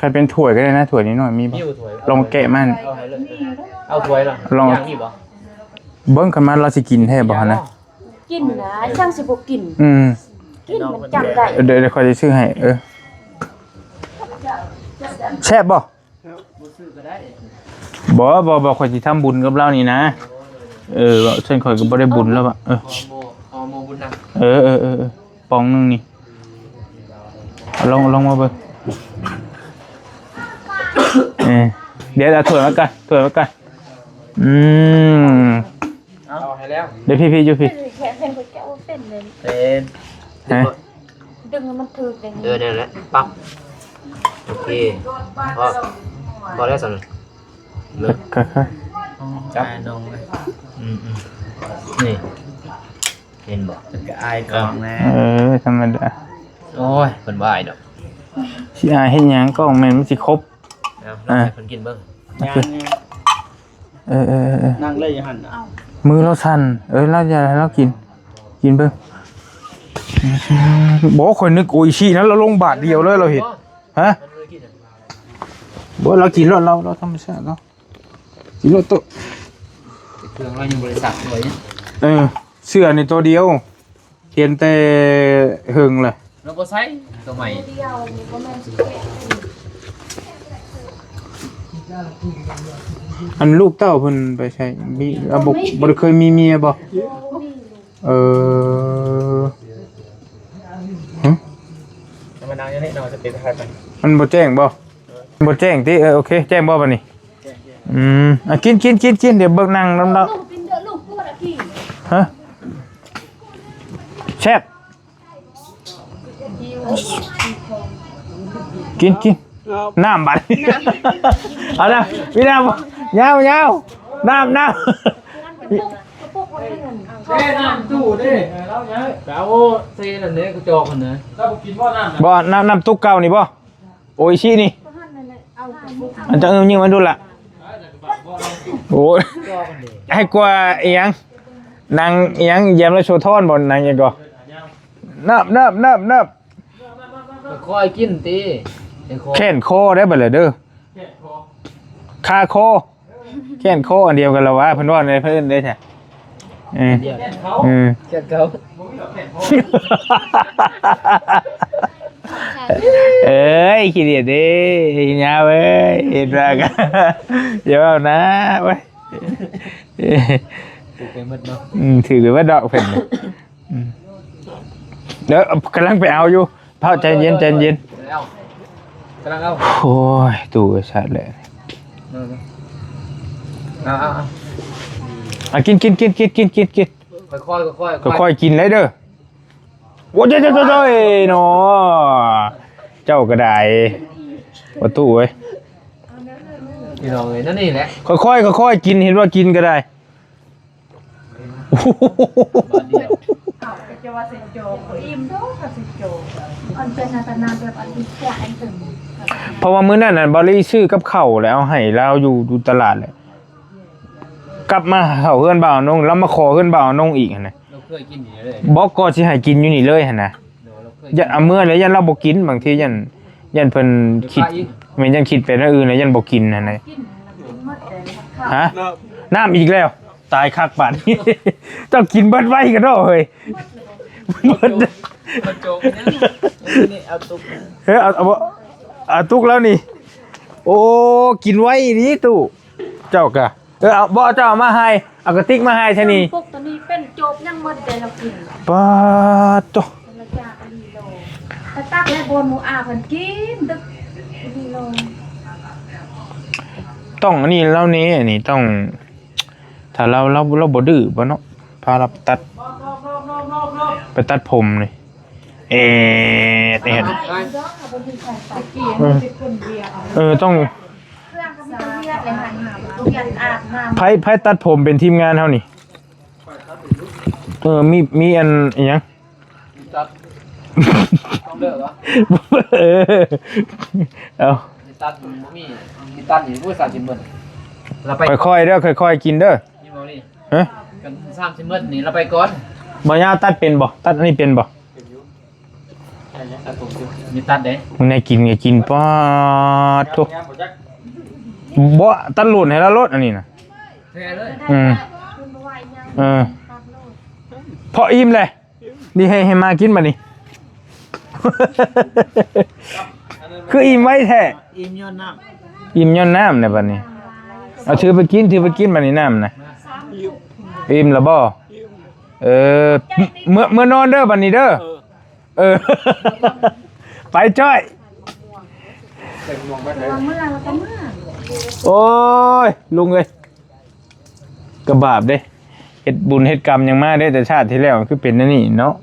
ຄັນເປັນຖ້ວຍກໍໄດ້ນະ ຖ້ວຍນ້ອຍໆ ມີບໍ່? ມີບໍ່ຖ້ວຍ? ລອງແກະມາ ເອົາໃຫ້ເລີຍ ເອົາຖ້ວຍລະ ລອງ ຢ່າງນີ້ບໍ່? ເບິ່ງ ຄັນມາລາວຊິກິນແທ້ບໍ່ຫັ້ນນະ? ກິນນະ ຊ່າງຊິບໍ່ກິນ. ອືມ ກິນມັນຈຳໄດ້. ເອີ ດຽວ ດຽວຂ້ອຍຊິຊື້ໃຫ້. ເອີ ແຊບບໍ່? ບໍ່ຊື້ກໍໄດ້. ບໍ່ ບໍ່ ບໍ່ ຂ້ອຍຊິທຳບຸນກັບລາວນີ້ນະ. ເອີ ວ່າຊັ້ນຂ້ອຍກໍບໍ່ໄດ້ບຸນແລ້ວວ່າ. ເອີ ຂໍໝໍ ຂໍໝໍບຸນນຳ. ເອີ ເອີ ເອີ ເອີ ປ່ອງໜຶ່ງນີ້ ເອົາ ລອງ ລອງມາເບິ່ງ. ເອີ ດຽວເອົາຖ້ວຍມາກ່ອນ ຖ້ວຍມາກ່ອນ. ອືມ ເອົາໃຫ້ແລ້ວ. ດຽວ ພີ່ໆ ຢູ່ພີ້. ແຂນເພິ່ນກໍເຈົ້າເປັນເລີຍ. ເປັນ ຮະ? ດຶງໃຫ້ມັນຖືກເດ້. ເອີ ນັ້ນແຫຼະ ປັບ. ໂອເຄ ພໍ ພໍແລ້ວຊັ້ນ. ເລີຍ ຄ່ອຍໆ ຈັບ ອືມໆ ນີ້ ເຫັນບໍ່? ເພິ່ນກໍອາຍກ້ອງແດ່. ເອີ ທຳມະດາ. ໂອ້ຍ ເພິ່ນບໍ່ອາຍດອກ. ຊິອາຍເຮັດຫຍັງ? ກ້ອງແມ່ນມັນຊິຄົບ. ເອົາ ລອງໃຫ້ເພິ່ນກິນເບິ່ງ. ເອີໆໆໆ ນັ່ງເລີຍຢູ່ຫັ້ນນະ. ມືລາວສັ່ນ. ເອີ ລາວ ຢ່າໃຫ້ລາວກິນ ກິນເບິ່ງ. ບໍ່ ຂ້ອຍນຶກໂອອິຊິນະ ລາວລົງບາດດຽວເລີຍ ລາວເຮັດ. ຮະ? ບໍ່ ລາວກິນໂລດ ລາວ ລາວທຳມະຊາດລາວ. ກິນໂລດໂຕະ. ເຄື່ອງລາວຍັງບໍ່ໄດ້ຊັກເລີຍ. ເອີ ເສື້ອນີ້ໂຕດຽວ ຂຽນແຕ່ເຫິງລະ. ລາວບໍ່ໃສ່ໂຕໃໝ່. ອັນລູກເຕົ້າເພິ່ນໄປໃສ? ມີ ລາວບໍ່ ບໍ່ໄດ້ເຄີຍມີເມຍບໍ່? ເອີ ຮະ? ມານັ່ງຢູ່ນີ້ເນາະ ຈະເປັນໃຜໄປ. ມັນບໍ່ແຈ້ງບໍ່? ບໍ່ແຈ້ງຕິ? ເອີ ໂອເຄ ແຈ້ງບໍ່ບັດນີ້? ອືມ ອ່ະ ກິນ ກິນ ກິນ ກິນ ດຽວເບິ່ງນັ່ງນຳລາວ. ຮະ? ແຊບ. ກິນ ກິນ ນ້ຳບັດ. ເອົານະ ມີນ້ຳ ຍາວ ຍາວ ນ້ຳ ນ້ຳ. ເດ້ ນ້ຳຕູ້ເດ້ ເອົາ ເອົາ ເຊນັ້ນເດ້ ກະຈອກຫັ້ນນະ. ບໍ່ ນ້ຳ ນ້ຳຕຸກເກົ່ານີ້ບໍ່? ໂອອິຊິນີ້ ອັນຈະ ເອີ ຍິງມາດູລະ. ໂອ້ຍ ໃຫ້ກວ່າອີຫຍັງ ນາງອີຫຍັງ ແຢມລະໂສທອນບໍ່ ນາງອີຫຍັງກໍ ນັບ ນັບ ນັບ ນັບ. ຄ່ອຍໆ ກິນຕິ ແຂນຄໍໄດ້ບັດລະເດີ ຄາຄໍ. ແຂນຄໍອັນດຽວກັນລະວ່າ ເພິ່ນເວົ້າໃນເພິ່ນເດ້ແທ້. ເອີ ແຂນເຂົາ ເອີ ແຂນເຂົາ. ເອີຍ ຂີ້ດຽດເດ້ຍາເວີຍ ເຮັດວ່າກັນ ຢ່າເວົ້ານະເວີຍ. ຖືກໄປໝົດເນາະ. ອືມ ຖືກໄປໝົດດອກເພິ່ນ. ອືມ ເດີ ກຳລັງໄປເອົາຢູ່. ເພົາ ໃຈເຢັນ ໃຈເຢັນ. ກຳລັງເອົາ. ໂອ້ຍ ຕູ້ໄອ້ສັດແຫຼະ. ເອົາ ເອົາ ເອົາ ເອົາ ກິນ ກິນ ກິນ ກິນ ກິນ ກິນ ກິນ. ຄ່ອຍໆ ຄ່ອຍໆ ຄ່ອຍໆ ກິນໄດ້ເດີ. ໂອ້ຍ ໂອ້ຍ ໂອ້ຍ ໂອ້ຍ ເນາະ ເຈົ້າກໍໄດ້ ປະຕູເອີຍ. ພີ່ນ້ອງເອີຍ ນັ້ນນີ້ແຫຼະ ຄ່ອຍໆ ຄ່ອຍໆ ກິນ ເຫັນວ່າກິນກໍໄດ້. ເອົາ ຈະວ່າໃສ່ໂຈກ ບໍ່ອີ່ມດອກ ໃສ່ໂຈກ ອັນເປັນອັນຕະນານແບບອັນທີ່ແກະໃຫ້ເພິ່ນ. ເພາະວ່າມື້ນັ້ນນະ ບາລີຊື້ກັບເຂົ້າແລ້ວເອົາໃຫ້ລາວຢູ່ ຢູ່ຕະຫຼາດແຫຼະ ກັບມາເຂົ້າເຮືອນບ່າວນົງ ລາວມາຂໍເຮືອນບ່າວນົງອີກຫັ້ນນະ. ເຮົາເຄີຍກິນຢູ່ນີ້ເລີຍ ບໍ່ ກໍຊິໃຫ້ກິນຢູ່ນີ້ເລີຍຫັ້ນນະ. ໂດຍ ເຮົາເຄີຍ ຢ້ານເອົາເມືອແລ້ວ ຢ້ານລາວບໍ່ກິນ ບາງທີຢ້ານ ຢ້ານເພິ່ນຄິດ ແມ່ນ ຢ້ານຄິດໄປແນວອື່ນແລ້ວ ຢ້ານບໍ່ກິນຫັ້ນນະ. ຮະ? ນ້ຳອີກແລ້ວ. ຕາຍຄັກບາດນີ້ ເຈົ້າກິນເບິດໄວກະເນາະເຮີ້ຍ. ເບິດ ເອົາໂຈກ ເອົາໂຈກ ນີ້ ນີ້ ເອົາຕຸກ ເອີ ເອົາ ເອົາ ເອົາຕຸກແລ້ວນີ້. ໂອ້ ກິນໄວອີ່ຫຼີຕູ້ ເຈົ້າກະ. ເອີ ເອົາ ບໍ່ ເຈົ້າເອົາມາໃຫ້ ເອົາກະຕິກມາໃຫ້ແທ້ນີ້. ປຸກໂຕນີ້ເປັນໂຈກຍັງໝົດໄດ້ລາວກິນ. ປາດໂທ້ ລະຈາກອີ່ຫຼີໂລ ໄປຕັກແລ້ວບ່ອນໝູ່ອາເພິ່ນກິນດຶກອີ່ຫຼີໂລ. ຕ້ອງອັນນີ້ລາວນີ້ ອັນນີ້ຕ້ອງ ຖ້າລາວ ລາວ ລາວບໍ່ດື້ບໍ່ເນາະ ພາລາວໄປຕັດ ໄປຕັດຜົມນີ້. ເອ ເອ ເອີ ຕ້ອງ ໃຜ ໃຜຕັດຜົມເປັນທີມງານເຮົານີ້? ເອີ ມີ ມີອັນອີ່ຫຍັງ? ມີຕັດ ຕ້ອງເລີກຫວາ? ເອີ ເອົາ ມີຕັດ ບໍ່ມີ ມີຕັດນີ້ ໂອ້ຍ ສາມສິບເບິດ. ລະໄປ ຄ່ອຍໆເດີ ຄ່ອຍໆກິນເດີ. ນີ້ບໍ່ນີ້ ຮະ? ກັນສາມສິບເບິດນີ້ ລະໄປກ່ອນ. ບໍ່ຍາວຕັດເປັນບໍ່? ຕັດອັນນີ້ເປັນບໍ່? ເປັນຢູ່. ມີຕັດເດ້ ມື້ໃນກິນກໍກິນ ປາດໂທ້ ບໍ່ ຕັດໂລນໃຫ້ລາໂລດ ອັນນີ້ນະ ແທ້ເລີຍ ອືມ ເອີ ພໍອີ່ມແຫຼະ ນີ້ໃຫ້ ໃຫ້ມາກິນບັດນີ້ ຄືອີ່ມໄວແທ້ ອີ່ມຍ້ອນນ້ຳ ອີ່ມຍ້ອນນ້ຳແຫຼະບັດນີ້ ເອົາ ຖືໄປກິນ ຖືໄປກິນບັດນີ້ ນ້ຳນະ ອີ່ມແລ້ວບໍ່? ເອີ ເມືອ ເມືອນອນເດີບັດນີ້ເດີ ເອີ ເອີ ໄປຈ້ອຍ ເມືອແລ້ວກໍເມືອ ໂອ້ຍ ລຸງເອີຍ ກະບາບເດ້ ເຮັດບຸນເຮັດກຳຫຍັງມາເດ້ ແຕ່ຊາດທີ່ແລ້ວຄືເປັນແນວນີ້ເນາະ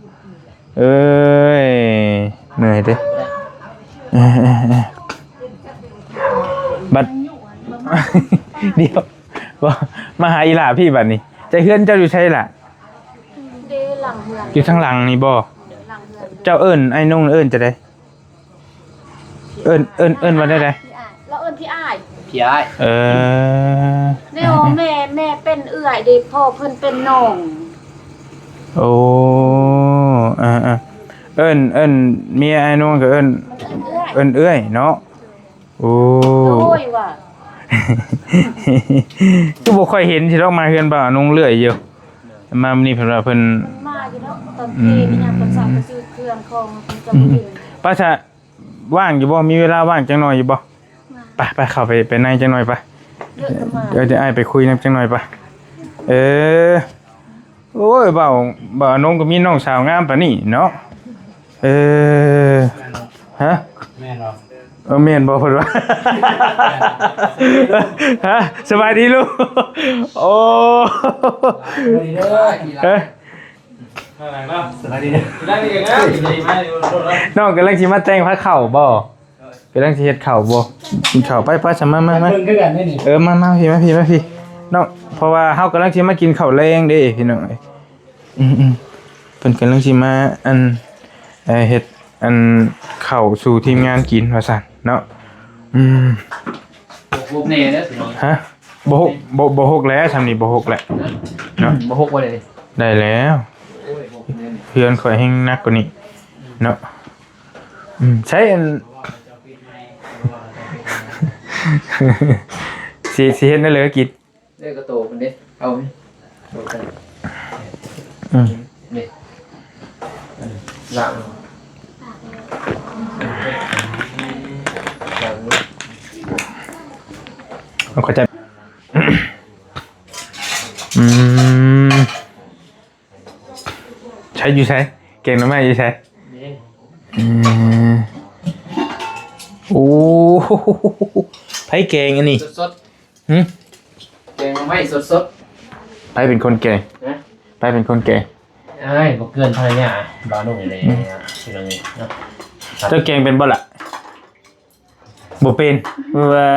ເອີຍ ເມື່ອຍເດ້ ບັດ ດຽວ ມາຫາອີ່ຫຼ້າພີ້ບັດນີ້ ໃຈເຮືອນເຈົ້າຢູ່ໃສລະ? ເດ້ ຫຼັງເຮືອນ ຢູ່ທາງຫຼັງນີ້ບໍ່? ເດີ ຫຼັງເຮືອນ ເຈົ້າເອີ້ນອ້າຍນົງ ເອີ້ນຈັ່ງໃດ? ເອີ້ນ ເອີ້ນ ເອີ້ນວ່າແນວໃດ? ພີ່ອ້າຍ ລາວເອີ້ນພີ່ອ້າຍ ພີ່ອ້າຍ ເອີ ແນວແມ່ ແມ່ເປັນເອື້ອຍເດ້ ພໍ່ເພິ່ນເປັນນ້ອງ ໂອ້ ເອີ ເອີ້ນ ເອີ້ນເມຍອ້າຍນົງກໍເອີ້ນ ເອີ້ນເອື້ອຍເນາະ ໂອ້ ໂດຍວ່າ ຄືບໍ່ຄ່ອຍເຫັນຊິດອກ ມາເຮືອນບ່າວນົງເລື້ອຍຢູ່ ມາມື້ນີ້ເພິ່ນວ່າເພິ່ນ ມາຢູ່ດອກ ຕອນເພ ອືມ ອີ່ຫຍັງ ເພິ່ນສັ່ງໄປຊື້ເຄື່ອງຂອງ ເພິ່ນຈະບໍ່ເຫັນ ອືມ ໄປຊະ ວ່າງຢູ່ບໍ່? ມີເວລາວ່າງຈັກໜ່ອຍຢູ່ບໍ່? ວ່າງ ໄປ ໄປ ເຂົ້າໄປ ໄປໃນຈັກໜ່ອຍໄປ ເດີ ດຽວອ້າຍໄປຄຸຍນຳຈັກໜ່ອຍໄປ ເອີ ໂອ້ຍ ບ່າວ ບ່າວນົງກໍມີນ້ອງສາວງາມປານນີ້ເນາະ ເອີ ຮະ ແມ່ນບໍ່? ເອີ ແມ່ນບໍ່ເພິ່ນວ່າ ຮະ ສະບາຍດີລູກ ໂອ້ ເອີ ສະບາຍດີເດີ ນ້ອງກຳລັງຊິມາແຕ່ງພາເຂົ້າບໍ່? ກຳລັງຊິເຮັດເຂົ້າບໍ່? ກິນເຂົ້າ ໄປ ໄປ ຊະ ມາ ມາ ມາ ເບິ່ງຄືກັນເດ້ນີ້ ເອີ ມາ ມາ ພີ່ ມາ ພີ່ ມາ ພີ່ ນ້ອງ ເພາະວ່າເຮົາກຳລັງຊິມາກິນເຂົ້າແລງເດ້ພີ່ນ້ອງເອີຍ ອືມໆ ເພິ່ນກຳລັງຊິມາ ອັນ ເອີ ເຮັດ ອັນ ເຂົ້າສູ່ທີມງານກິນວ່າຊັ້ນເນາະ ອືມ ຫົກແນ່ເດີພີ່ນ້ອງ ຮະ ບໍ່ຫົກ ບໍ່ ບໍ່ຫົກແລ້ວ ຊ່ຳນີ້ບໍ່ຫົກແລ້ວເນາະ ບໍ່ຫົກບໍ່ໄດ້ ໄດ້ແລ້ວ ໂອ້ຍ ຫົກແນ່ ເຮືອນຂ້ອຍແຮ່ງໜັກກວ່ານີ້ເນາະ ອືມ ໃຊ້ອັນ ຊິ ຊິເຮັດແນວໃດກິນ ເອີ ກະໂຕເພິ່ນເດ້ ເອົາ ໂຕເພິ່ນ ອືມ ນີ້ ລ້າງ ລ້າງມື ເອົາ ເຂົ້າໃຈ ອືມ ໃສ ຢູ່ໃສ? ແກງໜໍ່ໄມ້ຢູ່ໃສ? ນີ້ ອືມ ໂອ້ ໃຜແກງອັນນີ້? ສົດໆ ຫຶ? ແກງໜໍ່ໄມ້ສົດໆ ໃຜເປັນຄົນແກງ? ຮະ? ໃຜເປັນຄົນແກງ? ອ້າຍ ບໍ່ເກີນພັນລະຍາ ບ່າວໜຸ່ມນີ້ແຫຼະ ອືມ ພີ່ນ້ອງເອີຍເນາະ ເຈົ້າແກງເປັນບໍ່ລະ? ບໍ່ເປັນ ວ້າ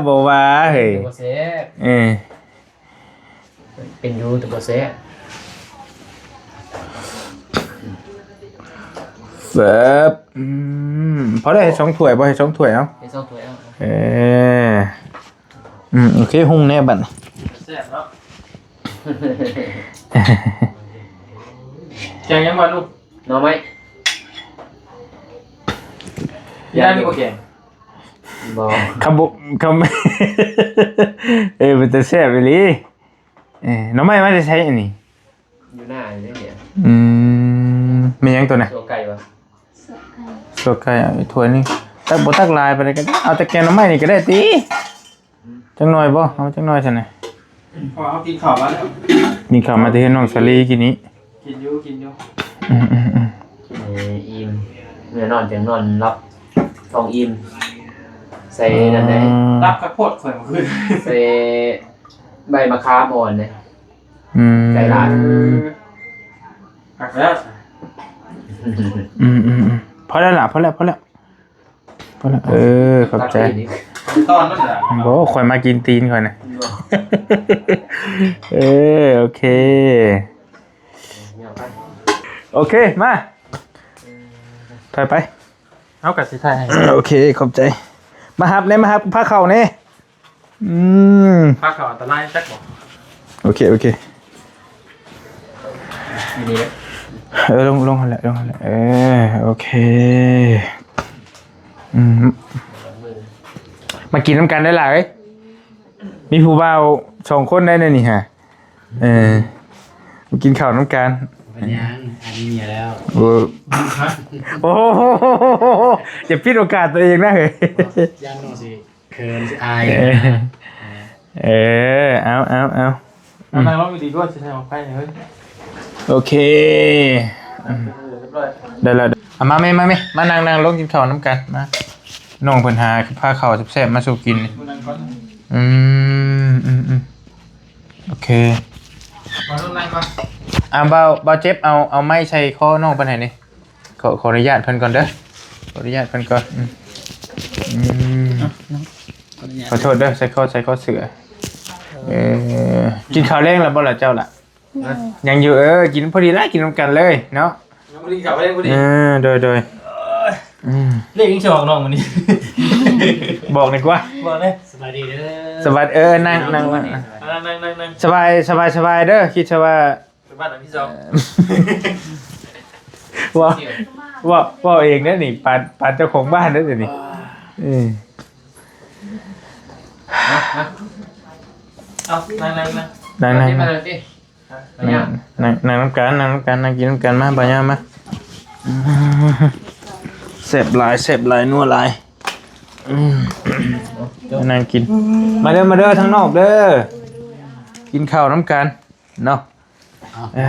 ບໍ່ວ່າເຮີ້ຍ ບໍ່ແຊບ ເອີ ເປັນຢູ່ແຕ່ບໍ່ແຊບ ແຊບ ອືມ ພໍໄດ້ ໃຫ້ສອງຖ້ວຍບໍ່? ໃຫ້ສອງຖ້ວຍເອົາ ໃຫ້ສອງຖ້ວຍເອົາ ເອີ ອືມ ໂອເຄ ຮຸ່ງແນ່ບັດນີ້ ແຊບເນາະ ແກງຫຍັງວະລູກ? ໜໍ່ໄມ້ ຢ້ານຢູ່ບໍ່ແກງ? ບໍ່ ຄຳບໍ່ ຄຳ ເອີ ເປັນຕາແຊບອີ່ຫຼີ ເອີ ໜໍ່ໄມ້ມາແຕ່ໃສອັນນີ້? ຢູ່ໜ້ານີ້ເດ ອືມ ແມ່ນຫຍັງໂຕນະ? ຕົວໄກ່ວະ? ຕົວໄກ່ ເອົາອີກຖ້ວຍໜຶ່ງ ຕັກບໍ່ຕັກຫຼາຍປານໃດກໍໄດ້ ເອົາແຕ່ແກງໜໍ່ໄມ້ນີ້ກໍໄດ້ຕິ? ຈັກໜ່ອຍບໍ່? ເອົາຈັກໜ່ອຍຊັ້ນນະ ເພາະວ່າເຮົາກິນເຂົ້າມາແລ້ວ ກິນເຂົ້າມາແຕ່ເຮືອນນ້ອງສາລີກີ້ນີ້ ກິນຢູ່ ກິນຢູ່ ອືມໆໆ ເອີ ອີ່ມ ເມື່ອນອນຈັ່ງນອນຫຼັບ ທ້ອງອີ່ມ ໃສ່ນັ້ນໄດ້ ອໍ ຕັບກະໂພດຂ້ອຍມື້ຄືນ ໃສ່ໃບມະຂາມອ່ອນເດ້ ອືມ ໃສ່ຫຼາຍ ເອີ ຄັກແລ້ວ ອືມໆໆ ພໍແລ້ວລະ ພໍແລ້ວ ພໍແລ້ວ ພໍແລ້ວ ເອີ ຂອບໃຈ ຕອນນັ້ນລະ ບໍ່ ຂ້ອຍມາກິນຕີນຂ້ອຍນະ ເອີ ໂອເຄ ໂອເຄ ມາ ຖອຍໄປ ເຮົາກໍຊິຖ່າຍໃຫ້ ໂອເຄ ຂອບໃຈ ມາຮັບແດ່ ມາຮັບພາເຂົ້າແດ່ ອືມ ພາເຂົ້າອັນຕະລາຍຈັກບໍ່? ໂອເຄ ໂອເຄ ນີ້ແຫຼະ ເອີ ລົງ ລົງຫັ້ນແຫຼະ ລົງຫັ້ນແຫຼະ ເອີ ໂອເຄ ອືມ ມາກິນນຳກັນເດີຫຼ້າເອີຍ ມີຜູ້ບ່າວສອງຄົນໄດ໋ໃນນີ້ຫາ ເອີ ມາກິນເຂົ້ານຳກັນ ເປັນຫຍັງ ອັນນີ້ເມຍແລ້ວ ໂອ້ ໂອ້ໂຫ ຢ່າປິດໂອກາດຕົວເອງນະເຮີ້ຍ ຢ້ານນ້ອງຊິ ເຂີນຊິອາຍ ເອີ ເອີ ເອົາ ເອົາ ເອົາ ເອົາ ນັ່ງລົງຢູ່ດີກວ່າ ຊິໃຫ້ອອກໄປເຮີ້ຍ ໂອເຄ ອືມ ຮຽບຮ້ອຍ ໄດ້ແລ້ວ ເອົາ ມາແມ່ ມາແມ່ ມານັ່ງ ນັ່ງລົງກິນເຂົ້ານຳກັນ ມາ ນ້ອງເພິ່ນຫາພາເຂົ້າແຊບໆມາສູ່ກິນ ອືມ ອືມ ອືມ ໂອເຄ ມາລົງນັ່ງກ່ອນ ອ່າ ບ່າວ ບ່າວເຈັບ ເອົາ ເອົາໄມ້ໃສ່ຄໍນ້ອງເພິ່ນໃຫ້ແດ່ ຂໍ ຂໍອະນຸຍາດເພິ່ນກ່ອນເດີ ຂໍອະນຸຍາດເພິ່ນກ່ອນ ອືມ ອືມ ຂໍອະນຸຍາດ ຂໍໂທດເດີ ໃສ່ຄໍ ໃສ່ຄໍເສື້ອ ເອີ ກິນເຂົ້າແລງແລ້ວບໍ່ລະເຈົ້າລະ? ຍັງ ຍັງຢູ່ ເອີ ກິນພໍດີລະ ກິນນຳກັນເລີຍເນາະ ຍັງບໍ່ໄດ້ກິນເຂົ້າ ຍັງບໍ່ໄດ້ ເອີ ໂດຍ ໂດຍ ເອີຍ ອືມ ເລກຍັງຊິອອກນ້ອງມື້ນີ້ ບອກດີກວ່າ ບອກເລີຍ ສະບາຍດີເດີ ສະບາຍ ເອີ ນັ່ງ ນັ່ງ ນັ່ງ ອ່າ ນັ່ງ ນັ່ງ ນັ່ງ ນັ່ງ ສະບາຍ ສະບາຍ ສະບາຍເດີ ຄິດຊະວ່າ ເປັນບ້ານຫຼັງທີສອງ ເວົ້າ ເວົ້າ ເວົ້າເອງເດ້ນີ້ ປານ ປານເຈົ້າຂອງບ້ານເດ້ນີ້ ເອີ ເອົາ ນັ່ງ ນັ່ງ ນັ່ງ ນັ່ງ ນັ່ງ ນັ່ງ ນັ່ງນຳກັນ ນັ່ງນຳກັນ ນັ່ງກິນນຳກັນ ມາ ບ່າວຍາມ ມາ ແຊບຫຼາຍ ແຊບຫຼາຍ ນົວຫຼາຍ ອືມ ນັ່ງກິນ ມາເດີ ມາເດີ ທາງນອກເດີ ກິນເຂົ້ານຳກັນເນາະ ເອົາ ເອີ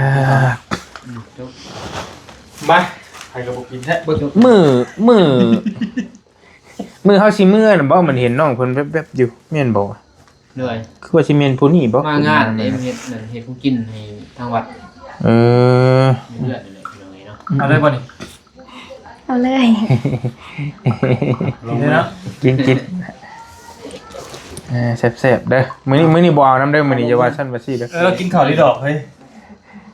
ມາ ໃຜກໍບໍ່ກິນແທ້ ມື້ ມື້ ມື້ເຮົາຊິເມືອນະບໍ່ ມັນເຫັນນ້ອງເພິ່ນແວບໆຢູ່ ແມ່ນບໍ່? ໂດຍ ຄືວ່າຊິແມ່ນຜູ້ນີ້ບໍ່? ມາງານເດ້ ເຮັດນັ້ນ ເຮັດຂອງກິນໃຫ້ທາງວັດ ເອີ ເດືອນນັ້ນແຫຼະ ພີ່ນ້ອງເອີຍເນາະ ເອົາເລີຍບໍ່ນີ້? ເອົາເລີຍ ກິນເລີຍເນາະ ກິນ ກິນ ເອີ ແຊບໆເດີ ມື້ນີ້ ມື້ນີ້ບໍ່ເອົານຳເດີ ມື້ນີ້ຢ່າວ່າຊັ້ນວ່າຊີ້ເດີ ເອີ ກິນເຂົ້າດີດອກເຮີ້ຍ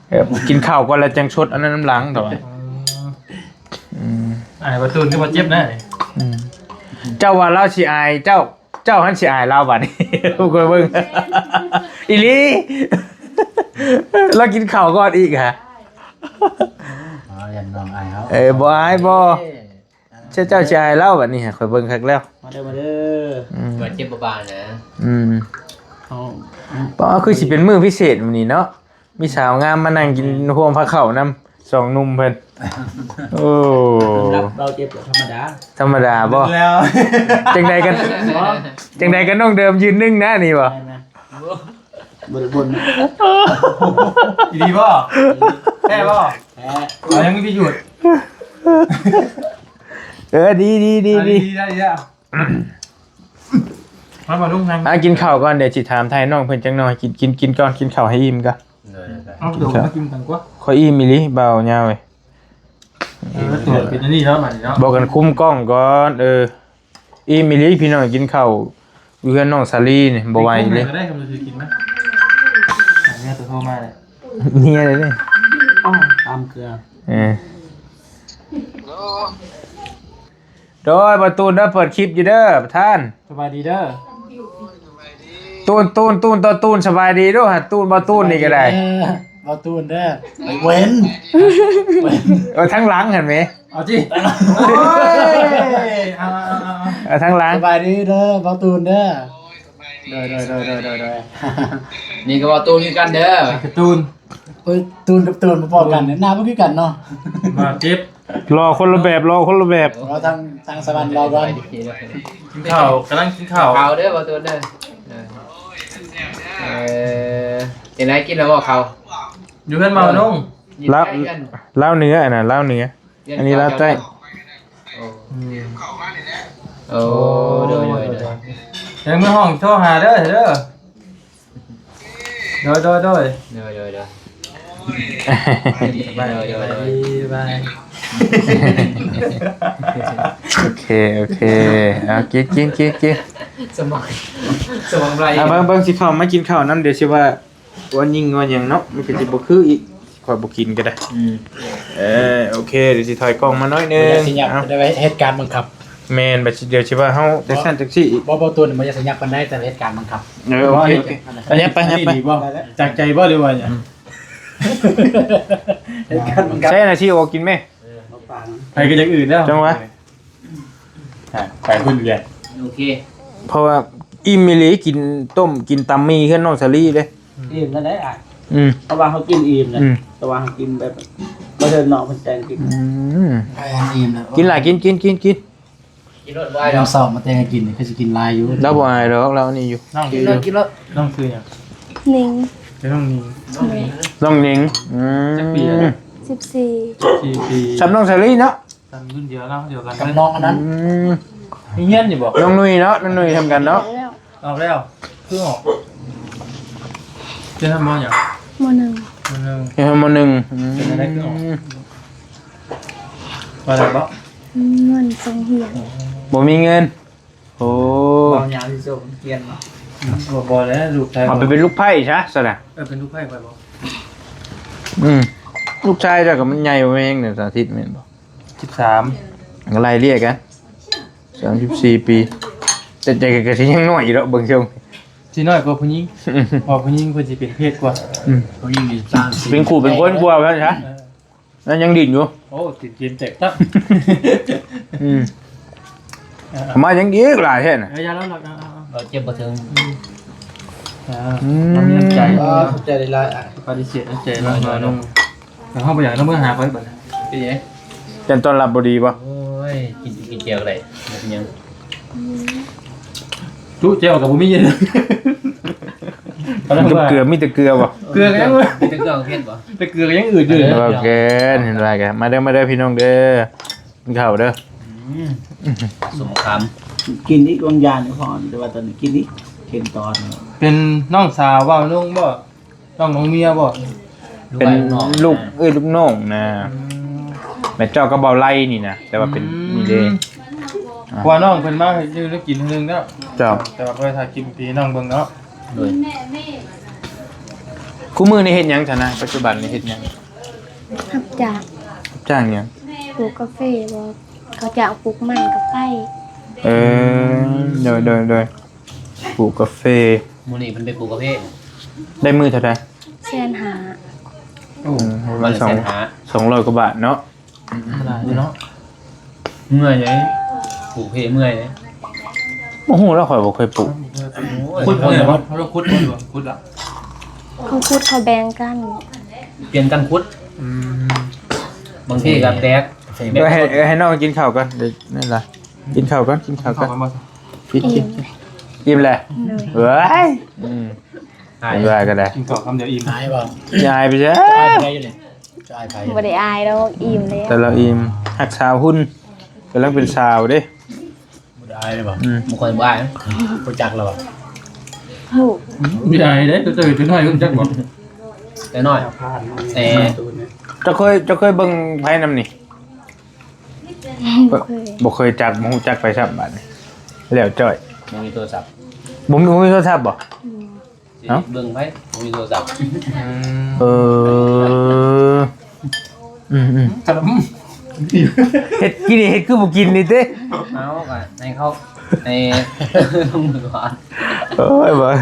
ເອີ ກິນເຂົ້າກ່ອນແລ້ວຈັ່ງຊົດອັນນັ້ນນຳຫຼັງ ເອີ ອືມ ອ້າຍປະຕູນຄືບໍ່ເຈັບນະ ອືມ ເຈົ້າວ່າລາວຊິອາຍເຈົ້າ ເຈົ້າຫັ້ນຊິອາຍລາວບາດນີ້ ຜູ້ຄົນເບິ່ງ ອີ່ຫຼີ ລາວກິນເຂົ້າກ່ອນອີກຫະ ອໍ ຢ້ານນ້ອງອາຍເຮົາ ເອີ ບໍ່ອາຍບໍ່ ເອີ ເຈົ້າ ເຈົ້າຊິອາຍລາວບາດນີ້ຫະ ຂ້ອຍເບິ່ງຄັກແລ້ວ ມາເດີ ມາເດີ ອືມ ວ່າເຈັບບໍ່ບານະ ອືມ ເອົາ ອໍ ຄືຊິເປັນມື້ພິເສດມື້ນີ້ເນາະ ມີສາວງາມມານັ່ງກິນຮ່ວມພາເຂົ້ານຳສອງໜຸ່ມເພິ່ນ ໂອ້ ສຳລັບເບົາເຈັບກໍທຳມະດາ ທຳມະດາບໍ່? ຈັ່ງໃດກັນ ຈັ່ງໃດກັນ ນ້ອງເດີມຢືນໜຶ່ງນະນີ້ບໍ່? ແມ່ນນະ ບໍ່ໄດ້ບົ່ນນະ ອີ່ຫຼີບໍ່? ແທ້ບໍ່? ແທ້ ເອົາ ຍັງມີປະໂຫຍດ ເອີ ດີ ດີ ດີ ອ່າ ດີ ດີ ໄດ້ ໄດ້ ມາ ມາ ລຸງນັ່ງ ອ່າ ກິນເຂົ້າກ່ອນ ດຽວຊິຖາມໄຖ່ນ້ອງເພິ່ນຈັກໜ່ອຍ ກິນ ກິນ ກິນກ່ອນ ກິນເຂົ້າໃຫ້ອີ່ມກ່ອນ ເອີ ເອົາ ເດີມາກິນກັນກວ່າ ຂ້ອຍອີ່ມອີ່ຫຼີ ບ່າວຍາວເອີຍ ເອີ ຕົວເປັນອັນນີ້ເນາະ ບາດນີ້ເນາະ ບອກກັນຄຸມກ້ອງກ່ອນ ເອີ ອີ່ມອີ່ຫຼີ ພີ່ນ້ອງ ກິນເຂົ້າຢູ່ເຮືອນນ້ອງສາລີນີ້ບໍ່ໄຫວເລີຍ ໄດ້ ກໍຄືກິນມາ ເມຍໂທມາແລ້ວ ເມຍເລີຍ ຕຳເກືອ ເອີ ໂດຍ ບໍ່ຕູນເດີ ເປີດຄລິບຢູ່ເດີປະທານ ສະບາຍດີເດີ ຕູນ ຕູນ ຕູນ ຕໍ່ຕູນ ສະບາຍດີດູຫະ ຕູນ ບໍ່ຕູນນີ້ກໍໄດ້ ເອີ ບໍ່ຕູນເດີ ເວັນ ເອີ ທາງຫຼັງຫັ້ນແໝ ເອົາຕິ ໂອ້ຍ ເອົາ ເອົາ ເອົາ ເອົາ ທາງຫຼັງ ສະບາຍດີເດີ ບໍ່ຕູນເດີ ໂດຍ ໂດຍ ໂດຍ ໂດຍ ນີ້ກໍບໍ່ຕູນຄືກັນເດີ ກາຕູນ ໂອ້ຍ ຕູນກັບຕູນບໍ່ພໍກັນ ໜ້າບໍ່ຄືກັນເນາະ ບາດເຈັບ ຫຼໍ່ຄົນລະແບບ ຫຼໍ່ຄົນລະແບບ ເອົາທາງ ທາງສະຫວັນລໍກ່ອນ ກິນເຂົ້າ ກຳລັງກິນເຂົ້າ ເຂົ້າເດີ ບໍ່ຕູນເດີ ເອີ ເອີ ຈັ່ງໃດ ກິນແລ້ວບໍ່ເຂົ້າ ຢູ່ເຮືອນບ່າວນົງ ລາວ ລາວເໜືອ ອັນນັ້ນລາວເໜືອ ອັນນີ້ລາວໃຕ້ ໂອ້ ໂອ້ ໂດຍ ໂດຍ ໂດຍ ເດີ ເດີ ເດີ ເດີ ເດີ ເດີ ເດີ ເດີ ໂດຍ ໂດຍ ໂດຍ ໂດຍ ໂດຍ ໂດຍ ໂດຍ ສະບາຍດີ ສະບາຍດີ ສະບາຍດີ ໂອເຄ ໂອເຄ ເອົາ ກິນ ກິນ ກິນ ກິນ ສະໝອງ ສະໝອງໄຫຼ ເອົາ ເບິ່ງ ເບິ່ງ ຊິເຂົ້າມາກິນເຂົ້ານຳ ດຽວຊິວ່າ ວ່າຍິງວ່າຫຍັງເນາະ ມັນກໍຊິບໍ່ຄືອີກ ຂ້ອຍບໍ່ກິນກໍໄດ້ ອືມ ເອີ ໂອເຄ ດຽວຊິຖອຍກ້ອງມາໜ້ອຍໜຶ່ງ ບໍ່ຢາກຊິຫຍັບ ເອົາ ໄດ້ເຮັດການບັງຄັບ ແມ່ນ ບັດຊິ ດຽວຊິວ່າເຮົາຈັ່ງຊັ້ນຈັ່ງຊີ້ອີກ ບໍ່ ບໍ່ ໂຕນັ້ນບໍ່ຢາກຊິຫຍັບປານໃດ ແຕ່ເຮັດການບັງຄັບ ເອີ ໂອເຄ ໂອເຄ ອັນນີ້ໄປ ອັນນີ້ໄປ ຈາກໃຈບໍ່ ຫຼືວ່າຫຍັງ? ອືມ ເຮັດກັນ ໃຊ້ນະຊິໂອກິນແມ ມາປາງ ໃຜກໍຢ່າງອື່ນແລ້ວ ຈັ່ງຫວະ ອ່ະ ໄປພຸ້ນເລີຍ ໂອເຄ ເພາະວ່າອີ່ມອີ່ຫຼີ ກິນຕົ້ມ ກິນຕຳໝີ່ເຮືອນນ້ອງສາລີເດ້. ອີ່ມແລ້ວໄດ໋ອ້າຍ ອືມ ເພາະວ່າເຮົາກິນອີ່ມນະ ອືມ ແຕ່ວ່າເຮົາກິນແບບ ບໍ່ເຖິງນ້ອງເພິ່ນແຕ່ງກິນ ອືມ ອ້າຍອີ່ມແລ້ວ ກິນຫຼາຍ ກິນ ກິນ ກິນ ກິນ ກິນໂລດບໍ່ອາຍດອກ ສອບມາແຕ່ງໃຫ້ກິນນີ້ ຄືຊິກິນຫຼາຍຢູ່ ລາວບໍ່ອາຍດອກ ລາວນີ້ຢູ່ ນ້ອງກິນໂລດ ກິນໂລດ ນ້ອງຊື່ຫຍັງ? ນິງ ຊື່ນ້ອງນິງ ໂດຍ ນ້ອງນິງ ອືມ ຈັກປີແລ້ວ? ສິບສີ່ ສິບສີ່ປີ ສ່ຳນ້ອງສາລີເນາະ ສ່ຳລຸ້ນດຽວເນາະ ດຽວກັນ ກັບນ້ອງອັນນັ້ນ ອືມ ຍັງຮຽນຢູ່ບໍ່? ນ້ອງນຸ້ຍເນາະ ນ້ອງນຸ້ຍ ສ່ຳກັນເນາະ ອອກແລ້ວ ຄືອອກ ຮຽນ ມໍ ຫຍັງ? ມໍໜຶ່ງ ມໍໜຶ່ງ ຮຽນ ມໍໜຶ່ງ ອືມ ເປັນຈັ່ງໃດຄືອອກ? ວ່າໄດ້ບໍ່? ບໍ່ມີເງິນສົ່ງຮຽນ ບໍ່ມີເງິນ ໂອ້ ເວົ້າຍາວຊິສົ່ງຮຽນເນາະ ອືມ ບໍ່ ບໍ່ແລ້ວ ລູກໄຜ ເອົາໄປເປັນລູກໃພ້ຊະ ຊັ້ນນະ ເອີ ເປັນລູກໃພ້ຂ້ອຍບໍ່? ອືມ ລູກຊາຍເຈົ້າກໍມັນໃຫຍ່ກວ່າແຮງເດ ສາທິດແມ່ນບໍ່? ສິບສາມ ກໍໄລ່ເລ່ຍກັນ ສາມສິບສີ່ປີ ແຕ່ ແຕ່ກໍ ກໍຊິຍັງນ້ອຍຢູ່ດອກ ເບິ່ງຊົງ ຊິນ້ອຍກວ່າຜູ້ຍິງ ເພາະຜູ້ຍິງເພິ່ນຊິເປັນເພດກວ່າ ອືມ ຜູ້ຍິງນີ້ສາມສິບ ເປັນຄູ່ເປັນຄົນກວ່າວ່າຊັ້ນຊະ ເອີ ນັ້ນຍັງດິ້ນຢູ່ ໂອ້ ຕີນເກມແຕກຕັ້ງ ອືມ ເອີ ເອົາມາຫຍັງອີກຫຼາຍແທ້ນະ ເອີ ຢ່າແລ້ວ ເອົາ ເອົາ ເອົາ ເຈັບບໍ່ເຖິງ ອືມ ອ່າ ອືມ ນ້ຳໃຈ ຂອບໃຈຫຼາຍໆ ອ່ະ ປະຕິເສດນ້ຳໃຈ ນ້ອງ ນ້ອງ ແລ້ວເຮົາບໍ່ຢາກນຳເມືອຫາຂ້ອຍບັດນີ້ ເປັນຫຍັງ? ຢ້ານຕ້ອນຮັບບໍ່ດີບໍ່? ໂອ້ຍ ກິນ ກິນແຈ່ວກໍໄດ້ ບໍ່ເປັນຫຍັງ ຈຸແຈ່ວກໍບໍ່ມີ ກິນກັບເກືອ ມີແຕ່ເກືອບໍ່? ເກືອກໍຍັງ ມີແຕ່ເກືອເຜັດບໍ່? ແຕ່ເກືອກໍຍັງອືດຢູ່ເດ້ ເອີ ໂອເຄ ເຫັນວ່າກັນ ມາເດີ ມາເດີ ພີ່ນ້ອງເດີ ກິນເຂົ້າເດີ ອືມ ສົມຄຳ ກິນອີກບາງຢ່າງນີ້ພໍ ແຕ່ວ່າຕອນນີ້ກິນອີກ ເຫັນຕອນ ເປັນນ້ອງສາວບ່າວນຸ່ງບໍ່? ນ້ອງ ນ້ອງເມຍບໍ່? ເປັນລູກເອື້ອຍລູກນ້ອງນະ ອືມ ແມ່ເຈົ້າກັບບ່າວໄລນີ້ນະ ແຕ່ວ່າເປັນ ອືມ ນີ້ເດ້ ອ່າ ເພາະວ່ານ້ອງເພິ່ນມາໃຫ້ຢູ່ແນວກິນເທື່ອໜຶ່ງແລ້ວ ເຈົ້າ ແຕ່ວ່າບໍ່ໄດ້ຖ່າຍຄລິບໃຫ້ພີ່ນ້ອງເບິ່ງເນາະ ໂດຍ ຄູ່ມື້ນີ້ເຮັດຫຍັງຊະນະ? ປັດຈຸບັນນີ້ເຮັດຫຍັງ? ຮັບຈ້າງ ຮັບຈ້າງຫຍັງ? ປູກກາເຟບໍ່? ເຂົາຈ້າງປູກມັນກໍໄປ ເອີ ໂດຍ ໂດຍ ໂດຍ. ປູກກາເຟ ມື້ນີ້ເພິ່ນໄປປູກກາເຟ ໄດ້ມື້ເທົ່າໃດ? ແສນຫ້າ ໂອ້ ອືມ ວັນລະແສນຫ້າ ສອງຮ້ອຍກວ່າບາດເນາະ ອືມ ຫຼາຍເນາະ ເມື່ອຍເດ້ ປູກເພເມື່ອຍເດ້ ບໍ່ຮູ້ແລ້ວ ຂ້ອຍບໍ່ເຄີຍປູກ ໂອ້ຍ ຂຸດເລີຍບໍ່? ເຮົາຂຸດບໍ່? ຂຸດລະ ເຂົາຂຸດເຂົາແບ່ງກັນ ປ່ຽນກັນຂຸດ ອືມ ບາງທີກໍແຕກ ເອີ ໃຫ້ ເອີ ໃຫ້ນ້ອງກິນເຂົ້າກ່ອນ ເດີ ນັ້ນລະ ກິນເຂົ້າກ່ອນ ກິນເຂົ້າກ່ອນ ກິນ ກິນ ອີ່ມແລ້ວ ໂດຍ ເອີຍ ອືມ ອາຍ ເປັນວ່າກໍໄດ້ ກິນເຂົ້າຄຳດຽວອີ່ມ ອາຍບໍ່? ອາຍໄປເຊີ ອາຍໄປຢູ່ນີ້ ຈະອາຍໃຜ? ບໍ່ໄດ້ອາຍດອກ ອີ່ມແລ້ວ ແຕ່ລາວອີ່ມ ຮັກສາວຫຸ່ນ ກຳລັງເປັນສາວເດ້ ບໍ່ໄດ້ອາຍເລີຍບໍ່? ອືມ ບໍ່ຄ່ອຍ ບໍ່ອາຍ ຮູ້ຈັກແລ້ວບໍ່? ຮູ້ ບໍ່ອາຍເດ້ ເຈົ້າເປັນນ້ອຍ ຮູ້ຈັກບໍ່? ແຕ່ນ້ອຍ ແຕ່ ເຈົ້າເຄີຍ ເຈົ້າເຄີຍເບິ່ງໃຜນຳນີ້? ບໍ່ເຄີຍ ບໍ່ເຄີຍຈັກ ບໍ່ຮູ້ຈັກໃຜຊ້ຳບາດນີ້ ແລ້ວຈ້ອຍ ບໍ່ມີໂທລະສັບ ບໍ່ມີ ບໍ່ມີໂທລະສັບບໍ່? ອືມ ເອົ້າ ເບິ່ງໃຜ ບໍ່ມີໂທລະສັບ ອືມ ເອີ ອືມໆ ເຮັດກິນນີ້ ເຮັດຄືບໍ່ກິນນີ້ຕິ ເອົາ ກໍໃຫ້ເຂົາ ໃຫ້ ໂອ້ຍ ບໍ່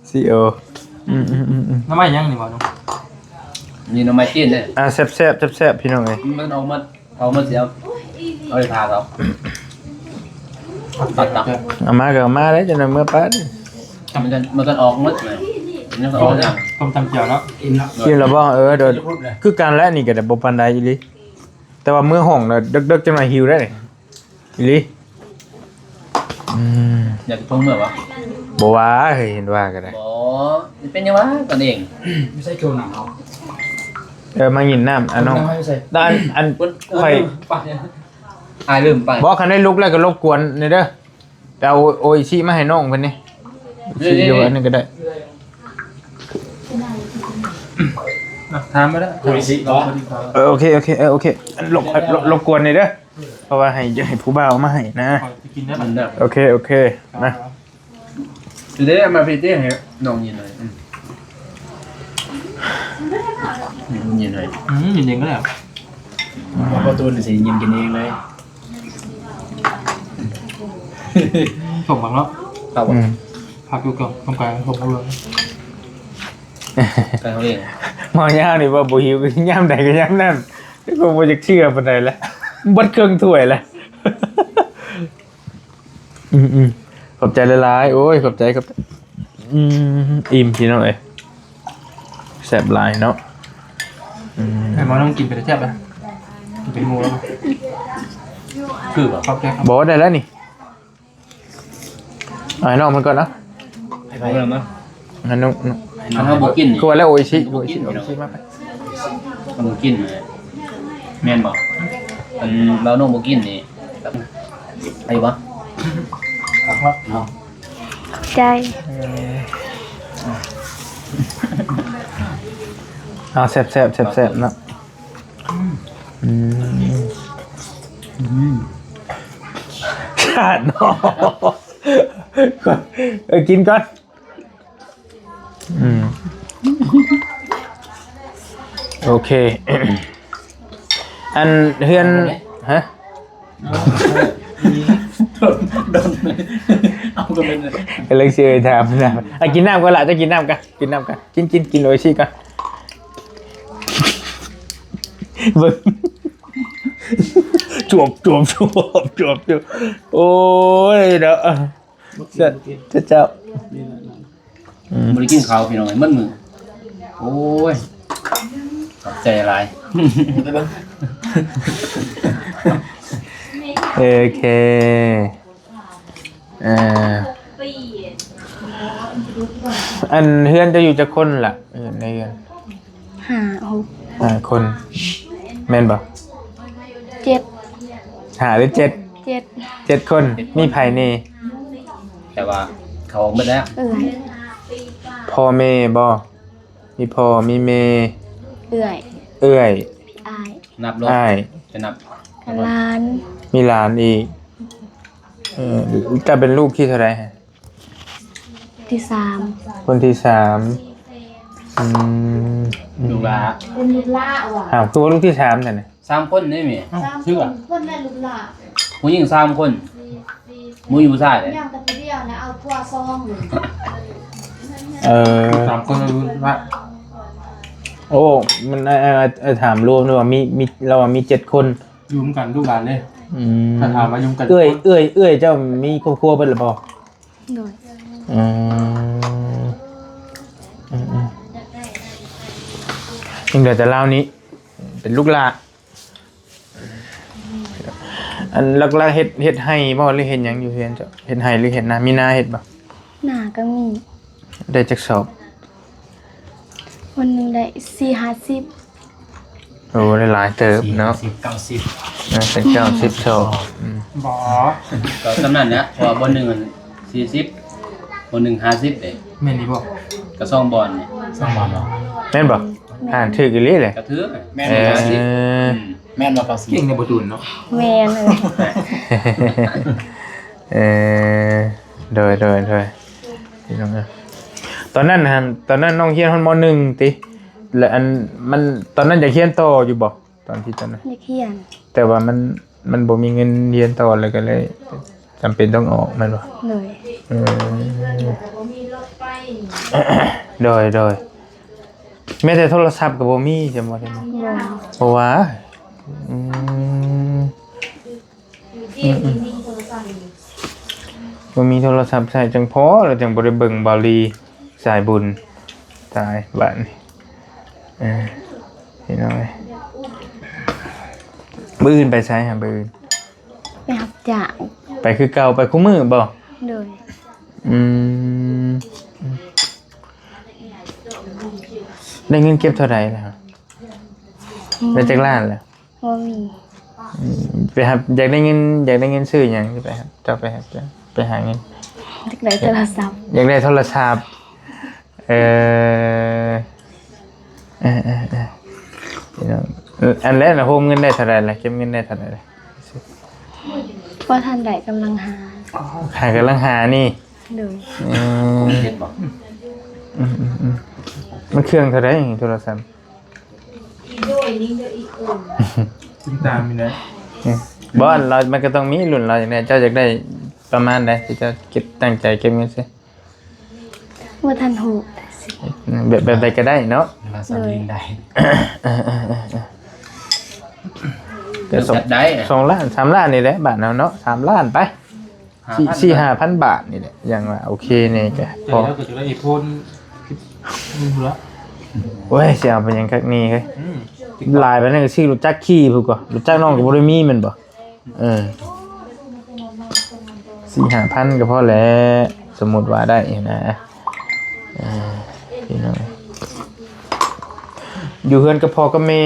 ຊີໂອ ອືມໆໆໆ ໜໍ່ໄມ້ຫຍັງນີ້ຫວາ? ນີ້ໜໍ່ໄມ້ຈີນເດ້ ອ່າ ແຊບໆ ແຊບໆ ພີ່ນ້ອງເອີຍ ມັນອອກມາ ເອົາມາເສຍ ເອົາໄປຜ່າເອົາ ຕັດ ຕັດ ເອົາມາກໍເອົາມາເດ້ ຈັ່ງນັ້ນເມືອປາດ ມັນຈະ ມັນຈະອອກໝົດນະ ມັນຈະອອກ ຕົ້ມຕຳແຈ່ວເນາະ ອີ່ມແລ້ວ ອີ່ມແລ້ວບໍ່? ເອີ ໂດຍ ຄືກັນແຫຼະ ນີ້ກໍໄດ້ບໍ່ປານໃດອີ່ຫຼີ ແຕ່ວ່າເມືອຫ້ອງນະ ເດິກໆ ຈັ່ງໜ້ອຍຫິວໄດ້ນີ້ ອີ່ຫຼີ ອືມ ຢາກກິນເມືອບໍ່? ບໍ່ວ່າ ເຫັນວ່າກໍໄດ້ ບໍ່ ເປັນຫຍັງວະ ກັນເອງ ຢູ່ໃສໂຈນນຳເຮົາ ເອີ ມາກິນນ້ຳ ອັນນ້ອງ ນ້ຳໃຫ້ໃສ່ ອັນ ອັນ ເອີ ຂ້ອຍ ໄປ ອ້າຍລືມໄປ ບໍ່ ຄັນໄດ້ລຸກແລ້ວກໍລົບກວນແດ່ເດີ ໄປເອົາໂອອິຊິມາໃຫ້ນ້ອງເພິ່ນນີ້ ນີ້ ຊິຢູ່ອັນນັ້ນກໍໄດ້ ຖາມມາເດີ ໂອອິຊິບໍ່? ເອີ ໂອເຄ ໂອເຄ ເອີ ໂອເຄ ລົບ ລົບ ລົບກວນແດ່ເດີ ເພາະວ່າໃຫ້ ໃຫ້ຜູ້ບ່າວເອົາມາໃຫ້ນະ ຂ້ອຍຊິກິນໄດ້ບັດນີ້ ໂອເຄ ໂອເຄ ມາ ຊິໄດ້ເອົາມາພີດເດ້ ໃຫ້ນ້ອງຍິນໜ້ອຍ ອືມ ຍິນໜ້ອຍ ອືມ ຍິນເອງກໍໄດ້ ປະຕູນີ້ຊິຍິນກິນເອງເລີຍ ສົມບັກເນາະ ຄັບ ອືມ ຜັກຢູ່ກ່ອນ ຕ້ອງການສົມບັກເລີຍ ໄກ່ເຮົາເອງ ເມາຍາວນີ້ວ່າບໍ່ຫິວ ຍາມໃດກໍຍາມນັ້ນ ກໍບໍ່ຢາກເຊື່ອປານໃດລະ ເບິດເຄິ່ງຖ້ວຍລະ. ອືມໆ ຂອບໃຈຫຼາຍໆ ໂອ້ຍ ຂອບໃຈ ຂອບໃຈ. ອືມ ອີ່ມ ພີ່ນ້ອງເອີຍ ແຊບຫຼາຍເນາະ. ອືມ ໃຫ້ໝໍນ້ອງກິນເປັນແຊບນະ ເປັນໝູແລ້ວ ຄືບໍ່? ຂອບໃຈ ບໍ່ ໄດ້ແລ້ວນີ້. ເອົາໃຫ້ນ້ອງມັນກ່ອນເນາະ ໃຫ້ເພິ່ນມາ ໃຫ້ນ້ອງ ໃຫ້ນ້ອງ ເຮົາບໍ່ກິນນີ້ ຄືວ່າແລ້ວ ໂອອິຊິ ໂອອິຊິ ໂອອິຊິ ມາໄປ ມັນບໍ່ກິນ ແມ່ນບໍ່? ອັນລາວນ້ອງບໍ່ກິນນີ້ ໄດ້ບໍ່? ເນາະ ໃຈ ເອີ ເອົາແຊບໆ ແຊບໆ ເນາະ. ອືມ ອືມ ຂາດເນາະ ເອີ ກິນກ່ອນ. ອືມ ໂອເຄ ອັນເຮືອນ ຮະ? ເອົາກໍເປັນ ກຳລັງຊິເອີ່ຍຖາມນະ. ອ່ະ ກິນນ້ຳກ່ອນລະ ເຈົ້າກິນນ້ຳກ່ອນ ກິນນ້ຳກ່ອນ ກິນ ກິນ ກິນໂອອິຊິກ່ອນ ເບິ່ງ ຈວບ ຈວບ ຈວບ ຈວບ ໂອ້ຍເນາະ ເຈົ້າ ເຈົ້າ ອືມ ບໍ່ໄດ້ກິນເຂົ້າພີ່ນ້ອງເອີຍ ໝົດມື້ ໂອ້ຍ ຂອບໃຈຫຼາຍ ໂອເຄ ເອີ ອັນເຮືອນເຈົ້າຢູ່ຈັກຄົນລະ? ເຮືອນ ໃນເຮືອນ ຫ້າ ຫົກ ຫ້າຄົນ ແມ່ນບໍ່? ເຈັດ ຫ້າ ຫຼື ເຈັດ? ເຈັດ ເຈັດຄົນ ມີໃຜແດ່? ແຕ່ວ່າເຂົາເບິດແລ້ວ ເອື້ອຍ ພໍ່ແມ່ບໍ່? ມີພໍ່ມີແມ່ ເອື້ອຍ ເອື້ອຍ ອ້າຍ ນັບລົງ ອ້າຍ ຈະນັບ ຫຼານ ມີຫຼານອີກ ເອີ ເຈົ້າເປັນລູກທີເທົ່າໃດ? ທີສາມ ຄົນທີສາມ ອືມ ລູກຫຼ້າ ເປັນລູກຫຼ້າຫວາ? ອ້າວ ຄືວ່າລູກທີສາມຊັ້ນນະ? ສາມຄົນເດ້ແມ່ ສາມຄົນ ຄົນລະລູກຫຼ້າ ຜູ້ຍິງສາມຄົນ ບໍ່ມີຜູ້ຊາຍເດ້ ຍັງແຕ່ຜູ້ດຽວນະ ເອົາຜົວສອງ ເອີ ສາມຄົນລະລູກຫຼ້າ ໂອ້ ມັນ ເອີ ເອີ ຖາມລວມເລີຍວ່າມີ ມີ ລາວວ່າມີເຈັດຄົນ ຢູ່ນຳກັນລູກຫຼານເດ້ ອືມ ຖ້າຖາມວ່າຢູ່ນຳກັນ ເອື້ອຍ ເອື້ອຍ ເອື້ອຍເຈົ້າມີຄອບຄົວເບິດແລ້ວບໍ່? ໂດຍ ອືມ ອືມໆ ຍັງເຫຼືອແຕ່ລາວນີ້ ເປັນລູກຫຼ້າ ອັນຫຼັກໆ ເຮັດ ເຮັດໄຮ່ບໍ່ ຫຼືເຮັດຫຍັງຢູ່ເຮືອນເຈົ້າ? ເຮັດໄຮ່ຫຼືເຮັດນາ? ມີນາເຮັດບໍ່? ນາກໍມີ ໄດ້ຈັກສອບ? ວັນໜຶ່ງໄດ້ສີ່ຫ້າສິບ ໂອ້ ໄດ້ຫຼາຍເຕີບເນາະ ສີ່ສິບ ເກົ້າສິບ ເອີ ເປັນເກົ້າສິບສອບ ອືມ ບໍ່ ກໍສ່ຳນັ້ນແຫຼະ ເພາະວ່າບ່ອນໜຶ່ງຫັ້ນສີ່ສິບ ບ່ອນໜຶ່ງຫ້າສິບເດ້ ແມ່ນອີ່ບໍ່? ກໍສອງບ່ອນນີ້ ສອງບ່ອນບໍ່? ແມ່ນບໍ່? ອ່ານຖືກອີ່ຫຼີແຫຼະ ກໍຖືກ ແມ່ນ ເອີ ຫ້າສິບ ອືມ ແມ່ນບໍ່? ເກົ້າສິບ ເກັ່ງໃນບໍ່ຕູນເນາະ ແມ່ນ ເອີ ໂດຍ ໂດຍ ໂດຍ ພີ່ນ້ອງເອີຍ ຕອນນັ້ນຫັ້ນ ຕອນນັ້ນນ້ອງຮຽນຮອດ ມໍໜຶ່ງ ຕິ ແລະ ອັນ ມັນ ຕອນນັ້ນຢາກຮຽນຕໍ່ຢູ່ບໍ່? ຕອນທີ່ຕອນນັ້ນ ຢາກຮຽນ ແຕ່ວ່າມັນ ມັນບໍ່ມີເງິນຮຽນຕໍ່ ແລ້ວກໍເລີຍຈຳເປັນຕ້ອງອອກແມ່ນບໍ່? ໂດຍ ເອີ ໂດຍ ໂດຍ ແມ້ແຕ່ໂທລະສັບກໍບໍ່ມີ ແມ່ນບໍ່? ບໍ່ ບໍ່ວ່າ ອືມ ອືມໆ ບໍ່ມີໂທລະສັບໃຊ້ ຈັ່ງພໍແລ້ວຈັ່ງບໍ່ໄດ້ເບິ່ງເບົາລີສາຍບຸນ ຕາຍບາດນີ້ ເອີ ພີ່ນ້ອງເອີຍ ມື້ອື່ນໄປໃສຫະ? ມື້ອື່ນ ໄປຮັບຈ້າງ ໄປຄືເກົ່າ ໄປຄູ່ມື້ບໍ່? ໂດຍ ອືມ ໄດ້ເງິນເກັບເທົ່າໃດແລ້ວ? ອືມ ໄດ້ຈັກລ້ານແລ້ວ? ບໍ່ມີ ອືມ ໄປຮັບ ຢາກໄດ້ເງິນ ຢາກໄດ້ເງິນຊື້ຫຍັງ? ໄປຮັບ ເຈົ້າໄປຮັບ ໄປຫາເງິນ ຢາກໄດ້ໂທລະສັບ ຢາກໄດ້ໂທລະສັບ ເອີ ເອີ ເອີ ເອີ ພີ່ນ້ອງ ອັນແລກນະ ໂຮມເງິນໄດ້ເທົ່າໃດລະ? ເກັບເງິນໄດ້ເທົ່າໃດລະ? ບໍ່ທັນໄດ້ ກຳລັງຫາ ຫາ ກຳລັງຫານີ້ ໂດຍ ອືມ ເຮັດບໍ່? ອືມໆໆ ມັນເຄື່ອງເທົ່າໃດໂທລະສັບ? ຕິດຕາມນີ້ແຫຼະ ບໍ່ ອັນລາວ ມັນກໍຕ້ອງມີລຸ້ນລາວ ຈັ່ງໃດ ເຈົ້າຢາກໄດ້ປະມານໃດ ທີ່ເຈົ້າເກັບ ຕັ້ງໃຈເກັບເງິນໃສ່? ບໍ່ທັນຮູ້ ແບບ ແບບໃດກໍໄດ້ເນາະ ວ່າສຳລິນໄດ້ ເອີໆໆໆ ກໍສອງ ຈັດໄດ້ນະ ສອງລ້ານ ສາມລ້ານນີ້ແຫຼະ ບ້ານເຮົາເນາະ ສາມລ້ານໄປ ຫ້າພັນ ສີ່ ສີ່ຫ້າພັນບາດນີ້ແຫຼະ ຢ່າງວ່າໂອເຄແດ່ກໍພໍ ແຕ່ລາວກໍຈະໄດ້ໂພນ ອືມ ໂອ້ຍ ຊິເອົາໄປຫຍັງຄັກນີ້ເຮີ້ຍ ອືມ ຫຼາຍປານນັ້ນກໍຊື້ລົດຈັກຂີ່ພຸ້ນກວ່າ ລົດຈັກນ້ອງກໍບໍ່ໄດ້ມີແມ່ນບໍ່? ເອີ ສີ່ຫ້າພັນກໍພໍແຫຼະ ສົມມຸດວ່າໄດ້ນະ ເອີ ພີ່ນ້ອງ ຢູ່ເຮືອນກັບພໍ່ກັບແມ່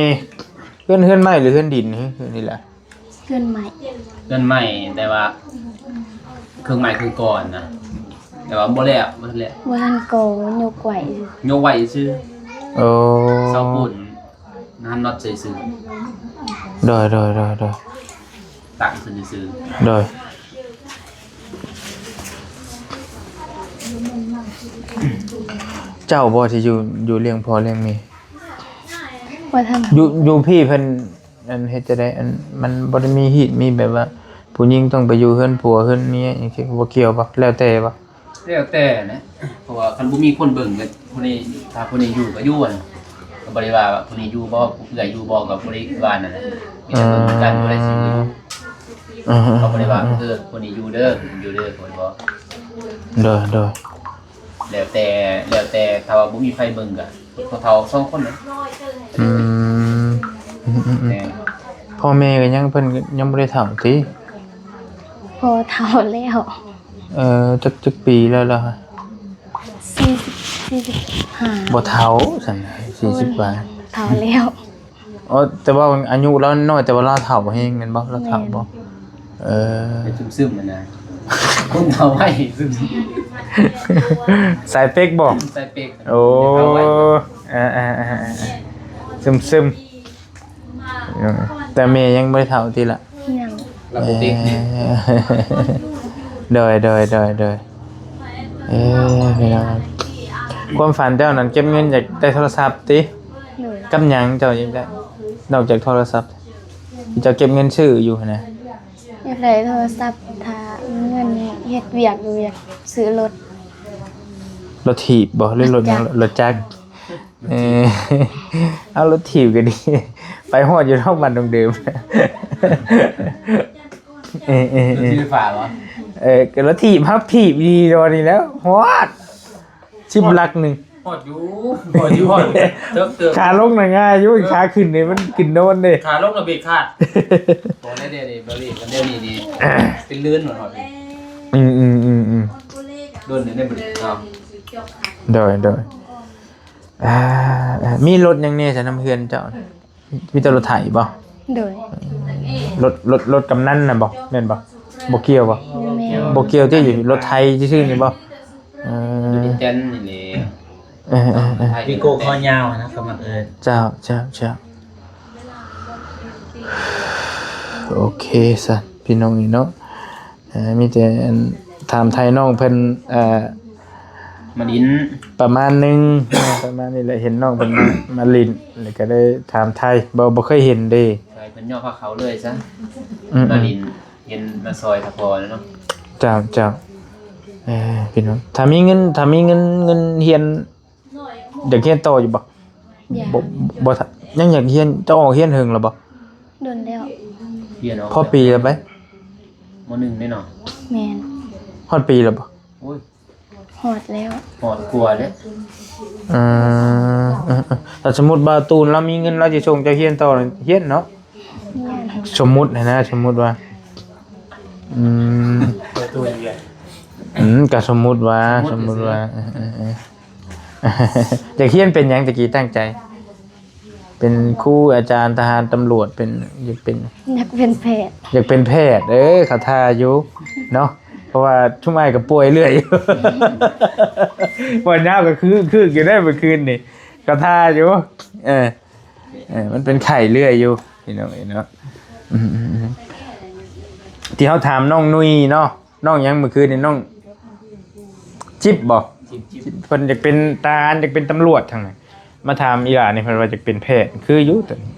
ເຮືອນ ເຮືອນໄມ້ ຫຼື ເຮືອນດິນ? ເຮືອນນີ້ແຫຼະ ເຮືອນໄມ້ ເຮືອນໄມ້ ແຕ່ວ່າເຄິ່ງໄມ້ເຄິ່ງກ່ອນນະ ແຕ່ວ່າບໍ່ແລ້ວ ບໍ່ທັນແລ້ວ ບໍ່ທັນກໍ່ ຍົກໄວ້ ຍົກໄວ້ຊື່ ໂອ້ ເສົາປູນ ນັ້ນນັດໃສ່ຊື່ ໂດຍ ໂດຍ ໂດຍ ໂດຍ ຕັ້ງຂຶ້ນຊື່ ໂດຍ ເຈົ້າບໍ່ທີ່ຢູ່ ຢູ່ລ້ຽງພໍ່ລ້ຽງແມ່? ບໍ່ທັນ ຢູ່ ຢູ່ພີ້ເພິ່ນ ອັນເຮັດຈັ່ງໃດ ອັນມັນບໍ່ໄດ້ມີຮີດມີແບບວ່າຜູ້ຍິງຕ້ອງໄປຢູ່ເຮືອນຜົວເຮືອນເມຍ ຫຍັງຊີ້ ບໍ່ກ່ຽວບໍ່? ແລ້ວແຕ່ບໍ່? ແລ້ວແຕ່ແຫຼະ ເພາະວ່າຄັນບໍ່ມີຄົນເບິ່ງກໍຜູ້ນີ້ ຖ້າຜູ້ນີ້ຢູ່ກໍຢູ່ຫັ້ນ ກໍບໍ່ໄດ້ວ່າຜູ້ນີ້ຢູ່ບໍ່ ຜູ້ເອື້ອຍຢູ່ບໍ່ ກໍບໍ່ໄດ້ວ່ານັ້ນແຫຼະ ມີແຕ່ເບິ່ງກັນ ບໍ່ໄດ້ຊິຢູ່ ເອີ ເຂົາບໍ່ໄດ້ວ່າ ເອີ ຜູ້ນີ້ຢູ່ເດີ ຢູ່ເດີ ເຂົາບໍ່ ໂດຍ ໂດຍ ແລ້ວແຕ່ ແລ້ວແຕ່ ຖ້າວ່າບໍ່ມີໃຜເບິ່ງກໍ ຜູ້ເຖົ້າສອງຄົນນະ ອືມ ອືມໆໆ ແມ່ນ ພໍ່ແມ່ກໍຍັງ ເພິ່ນກໍຍັງບໍ່ໄດ້ເຖົ້າຕິ? ພໍ່ເຖົ້າແລ້ວ ເອີ ຈັກ ຈັກປີແລ້ວລະ? ສີ່ສິບ ສີ່ສິບຫ້າ ບໍ່ເຖົ້າຊັ້ນ ສີ່ສິບປາຍ ເຖົ້າແລ້ວ ອໍ ແຕ່ວ່າອາຍຸລາວນ້ອຍ ແຕ່ວ່າລາວເຖົ້າແຮງແມ່ນບໍ່? ລາວເຖົ້າບໍ່? ແມ່ນ ເອີ ເປັນຊຶມໆຫັ້ນນະ ຄົນເຖົ້າໄວຊຶມ ສາຍເປັກບໍ່? ສາຍເປັກ ໂອ້ ເຖົ້າໄວ ເອີໆໆໆ ຊຶມໆ ເອີ ແຕ່ແມ່ຍັງບໍ່ໄດ້ເຖົ້າຕິລະ? ຍັງ ລະບໍ່ຕິດ ເອີ ໂດຍໆໆໆ ເອີ ພີ່ນ້ອງ ຄວາມຝັນເຈົ້ານັ້ນເກັບເງິນຢາກໄດ້ໂທລະສັບຕິ? ໂດຍ ກັບຫຍັງເຈົ້າຢາກໄດ້ ນອກຈາກໂທລະສັບ? ເຈົ້າເກັບເງິນຊື້ຢູ່ຫັ້ນນະ? ຢາກໄດ້ໂທລະສັບ ຖ້າມີເງິນເຮັດວຽກຢູ່ ຢາກຊື້ລົດ ລົດຖີບບໍ່ ຫຼືລົດຫຍັງ? ລົດຈັກ ລົດຈັກ ເອີ ເອົາລົດຖີບກໍດີ ໄປຮອດຢູ່ດອກ ບ້ານດົງເດີມ ເອີໆໆ ລົດຖີບໄຟຟ້າບໍ່? ເອີ ກໍລົດຖີບ ຮັບຖີບດີດອນີ້ແລ້ວ ຮອດ ສິບຫຼັກໜຶ່ງ ຮອດຢູ່ ຮອດຢູ່ ຮອດເຕີບໆ ຂາລົງນະງ່າຍຢູ່ ເອີ ຂາຂຶ້ນນີ້ມັນຂຶ້ນໂດນເດ້ ຂາລົງນະເບຣກຂາດ ບໍ່ໄດ້ເດ້ ເບຣກກັນດຽວນີ້ນີ້ ເປັນເດືອນບໍ່ຮອດນີ້ ອືມໆໆໆ ໂດນຢູ່ໃນບໍ່ໄດ້ເນາະ ໂດຍ ໂດຍ ອ່າ ມີລົດຫຍັງແດ່ຊະນຳເຮືອນເຈົ້າ? ມີແຕ່ລົດໄຖບໍ່? ໂດຍ ລົດ ລົດ ລົດກຳນັນນະບໍ່? ແມ່ນບໍ່? ບໍ່ກ່ຽວບໍ່? ບໍ່ແມ່ນ ບໍ່ກ່ຽວຕິ ລົດໄຖຊື່ໆນີ້ບໍ່? ເອີ ລົດອີແຕນນີ້ແຫຼະ ເອີໆໆ ວີໂກ້ຄໍຍາວນະ ເຂົາມັກເອີ້ນ ເຈົ້າ ເຈົ້າ ເຈົ້າ ໂອເຄຊະ ພີ່ນ້ອງເອີຍເນາະ ເອີ ມີແຕ່ອັນ ຖາມໄຖ່ນ້ອງເພິ່ນ ເອີ ມາຫຼິ້ນ ປະມານໜຶ່ງ ປະມານນີ້ແຫຼະ ເຫັນນ້ອງເພິ່ນມາ ມາຫຼິ້ນ ແລ້ວກໍໄດ້ຖາມໄຖ່ ບໍ່ ບໍ່ເຄີຍເຫັນເດ້ ໃຊ່ ເພິ່ນຍໍພາເຂົ້າເລີຍຊະ ອືມໆ ມາຫຼິ້ນ ເຫັນມາຊ່ອຍສະພໍແລ້ວເນາະ ເຈົ້າ ເຈົ້າ ເອີ ພີ່ນ້ອງ ຖ້າມີເງິນ ຖ້າມີເງິນ ເງິນຮຽນ ຢາກຮຽນຕໍ່ຢູ່ບໍ່? ຢາກ ບໍ່ ບໍ່ ຍັງຢາກຮຽນ ເຈົ້າອອກຮຽນເຫິງແລ້ວບໍ່? ດົນແລ້ວ ຮຽນອອກ ພໍປີແລ້ວໄປ? ມໍໜຶ່ງແນ່ເນາະ ແມ່ນ ຮອດປີແລ້ວບໍ່? ໂອ້ຍ ຮອດແລ້ວ ຮອດກວ່າເດ້ ເອີ ເອີ ເອີ ຖ້າສົມມຸດວ່າຕູນລາວມີເງິນ ລາວຊິສົ່ງເຈົ້າຮຽນຕໍ່ ຮຽນເນາະ? ຮຽນ ສົມມຸດຫັ້ນນະ ສົມມຸດວ່າ ອືມ ເປີດຕູ້ເລີຍ ອືມ ກໍສົມມຸດວ່າ ສົມມຸດວ່າ ສົມມຸດວ່າ ເອີໆໆ ຢາກຮຽນເປັນຫຍັງແຕ່ກີ້ ຕັ້ງໃຈ ເປັນຄູ ອາຈານ ທະຫານ ຕຳຫຼວດ ເປັນ ຢາກເປັນ ຢາກເປັນແພດ ຢາກເປັນແພດ ເອີ ເຂົາທ່າຢູ່ເນາະ ເພາະວ່າຊຸມອ້າຍກໍປ່ວຍເລື້ອຍຢູ່ ເວົ້າຍາວກໍຄື ຄືຢູ່ເດ້ມື້ຄືນນີ້ ເຂົາທ່າຢູ່ ເອີ ເອີ ມັນເປັນໄຂ້ເລື້ອຍຢູ່ ພີ່ນ້ອງເອີຍເນາະ ອືມໆໆ ທີ່ເຮົາຖາມນ້ອງນຸ້ຍເນາະ ນ້ອງຫຍັງມື້ຄືນນີ້ ນ້ອງຈິບບໍ່? ຈິບ ຈິບ ເພິ່ນຢາກເປັນທະຫານ ຢາກເປັນຕຳຫຼວດທາງນັ້ນ ມາຖາມອີ່ຫຼ້ານີ້ ເພິ່ນວ່າຢາກເປັນແພດ ຄືຢູ່ຕົວນີ້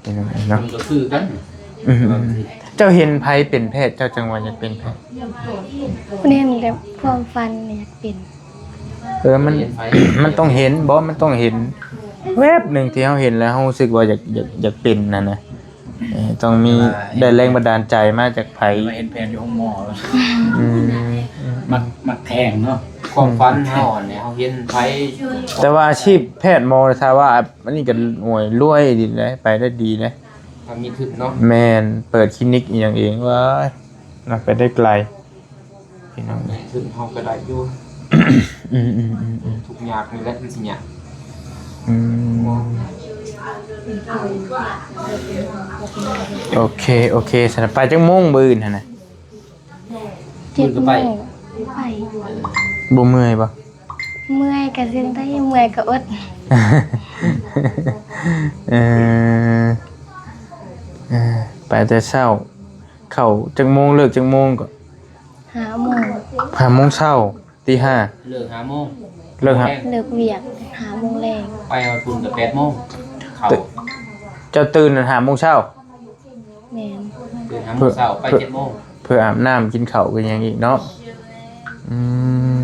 ພີ່ນ້ອງເອີຍເນາະ ມັນກໍຄືກັນ ອືມໆ ເຈົ້າເຫັນໃຜເປັນແພດ ເຈົ້າຈັ່ງວ່າຢາກເປັນແພດ? ເພິ່ນເຫັນແຕ່ຄວາມຝັນ ຢາກເປັນ ເອີ ມັນ ມັນຕ້ອງເຫັນ ບໍ່ ມັນຕ້ອງເຫັນແວບໜຶ່ງທີ່ເຮົາເຫັນແລ້ວເຮົາຮູ້ສຶກວ່າຢາກ ຢາກ ຢາກເປັນຫັ້ນນະ. ເອີ ຕ້ອງມີ ແຕ່ວ່າ ໄດ້ແຮງບັນດານໃຈມາຈາກໃຜ? ມາເຫັນແພດຢູ່ໂຮງໝໍ. ອືມ ມັກ ມັກແທງເນາະ ຄວາມຝັນເຮົາອັນນີ້ ເຮົາເຫັນໃຜ? ແຕ່ວ່າອາຊີບແພດໝໍ ຖ້າວ່າອັນນີ້ກໍ ໂອ້ຍ ລວຍດີເດ້ ໄປໄດ້ດີເດ້ ຖ້າມີທຶນເນາະ. ແມ່ນ ເປີດຄລີນິກອີ່ຫຍັງເອງ ວ້າຍ ນະ ໄປໄດ້ໄກ. ພີ່ນ້ອງເອີຍ ເຖິງເຮົາກໍໄດ້ຢູ່. ອືມໆໆໆ ທຸກຍາກນີ້ແຫຼະ ມັນຊິຍາກ. ອືມ ໂອເຄ ໂອເຄ ຊັ້ນໄປຈັກໂມງມື້ອື່ນຫັ້ນນະ? ເຈັດໂມງ ໄປ ບໍ່ເມື່ອຍບໍ່? ເມື່ອຍກໍເຊິ່ງໄດ້ ເມື່ອຍກໍອົດ. ເອີ ເອີ ໄປແຕ່ເຊົ້າ ເຂົ້າຈັກໂມງ ເລີກຈັກໂມງກໍ? ຫ້າໂມງ ຫ້າໂມງເຊົ້າ ຕີຫ້າ ເລີກຫ້າໂມງ ເລີກຫ້າ ແລງ ເລີກວຽກຫ້າໂມງແລງ ໄປຮອດພຸ້ນກໍແປດໂມງ ເຂົ້າ. ເຈົ້າຕື່ນຫ້າໂມງເຊົ້າ? ແມ່ນ ຕື່ນຫ້າໂມງເຊົ້າ ໄປເຈັດໂມງ ເພື່ອອາບນ້ຳ ກິນເຂົ້າ ກິນຫຍັງອີກເນາະ. ອື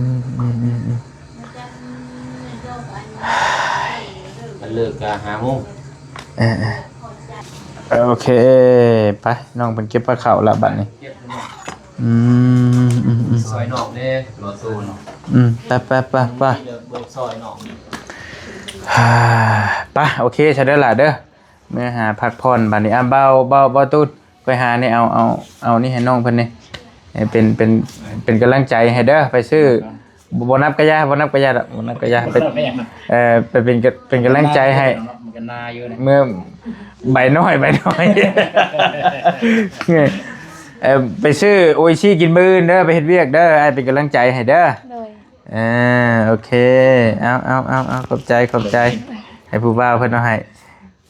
ມ ອືມໆໆ ມັນເລີກກໍຫ້າໂມງ. ເອີໆ ໂອເຄ ໄປ ນ້ອງເພິ່ນເກັບປາເຂົ້າລະບັດນີ້. ອືມ ອືມໆ ຊ່ອຍນ້ອງແດ່ ລໍໂຕເນາະ. ອືມ ໄປໆໆໆ ເລີກ ເລີກຊ່ອຍນ້ອງ. ໄປ ໂອເຄຊະເດີຫຼ້າເດີ ເມືອຫາພັກຜ່ອນບັດນີ້. ອ່າ ເບົາ ເບົາ ເບົາຕູນ ໄປຫາແດ່ ເອົາ ເອົາ ເອົານີ້ໃຫ້ນ້ອງເພິ່ນແດ່ ໃຫ້ເປັນ ເປັນ ເປັນກຳລັງໃຈໃຫ້ເດີ ໄປຊື້ ບໍ່ ບໍ່ນັບກະຢ່າ ບໍ່ນັບກະຢ່າດອກ ບໍ່ນັບກະຢ່າ ໄປ ເອີ ໄປເປັນກະ ເປັນກຳລັງໃຈໃຫ້ ມັນກໍນາຢູ່ນະ ເມື່ອໃບນ້ອຍ ໃບນ້ອຍ ເອີ ໄປຊື້ໂອອິຊິກິນມື້ອື່ນເດີ ໄປເຮັດວຽກເດີ ອ້າຍເປັນກຳລັງໃຈໃຫ້ເດີ. ໂດຍ ເອີ ໂອເຄ ເອົາ ເອົາ ເອົາ ເອົາ ຂອບໃຈ ຂອບໃຈ ໃຫ້ຜູ້ບ່າວເພິ່ນເອົາໃຫ້.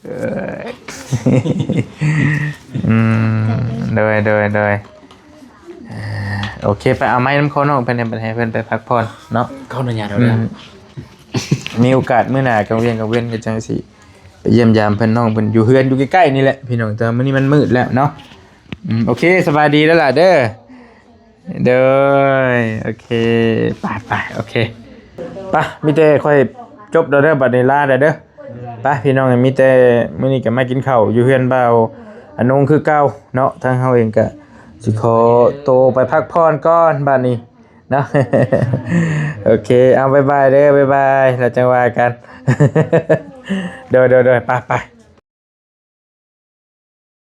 ເອີ ອືມ ໂດຍ ໂດຍ ໂດຍ ເອີ ໂອເຄ ໄປເອົາໄມ້ນຳຂໍນ້ອງເພິ່ນ ໃຫ້ເພິ່ນໄປພັກຜ່ອນເນາະ. ຂໍອະນຸຍາດເອົາເດີ ອືມ ມີໂອກາດມື້ໜ້າກາງວຽງກາງເວັນກໍຈັ່ງຊິໄປຢ້ຽມຢາມເພິ່ນ ນ້ອງເພິ່ນຢູ່ເຮືອນຢູ່ໃກ້ໆນີ້ແຫຼະພີ່ນ້ອງ ແຕ່ວ່າມື້ນີ້ມັນມືດແລ້ວເນາະ. ອືມ ໂອເຄ ສະບາຍດີເດີຫຼ້າເດີ. ໂດຍ ໂອເຄ ໄປໆ ໂອເຄ ໄປ ມີແຕ່ຂ້ອຍຈົບແລ້ວເດີ ບັດນີ້ລາແລ້ວເດີ. ໄປພີ່ນ້ອງ ມີແຕ່ມື້ນີ້ກໍມາກິນເຂົ້າຢູ່ເຮືອນບ່າວອານົງຄືເກົ່າເນາະ ທາງເຮົາເອງກໍຊິຂໍໂຕໄປພັກຜ່ອນກ່ອນບັດນີ້ເນາະ. ໂອເຄ ເອົາ ບາຍບາຍເດີ ບາຍບາຍ ແລ້ວຈັ່ງວ່າກັນ. ໂດຍ ໂດຍ ໂດຍ ໄປໆ.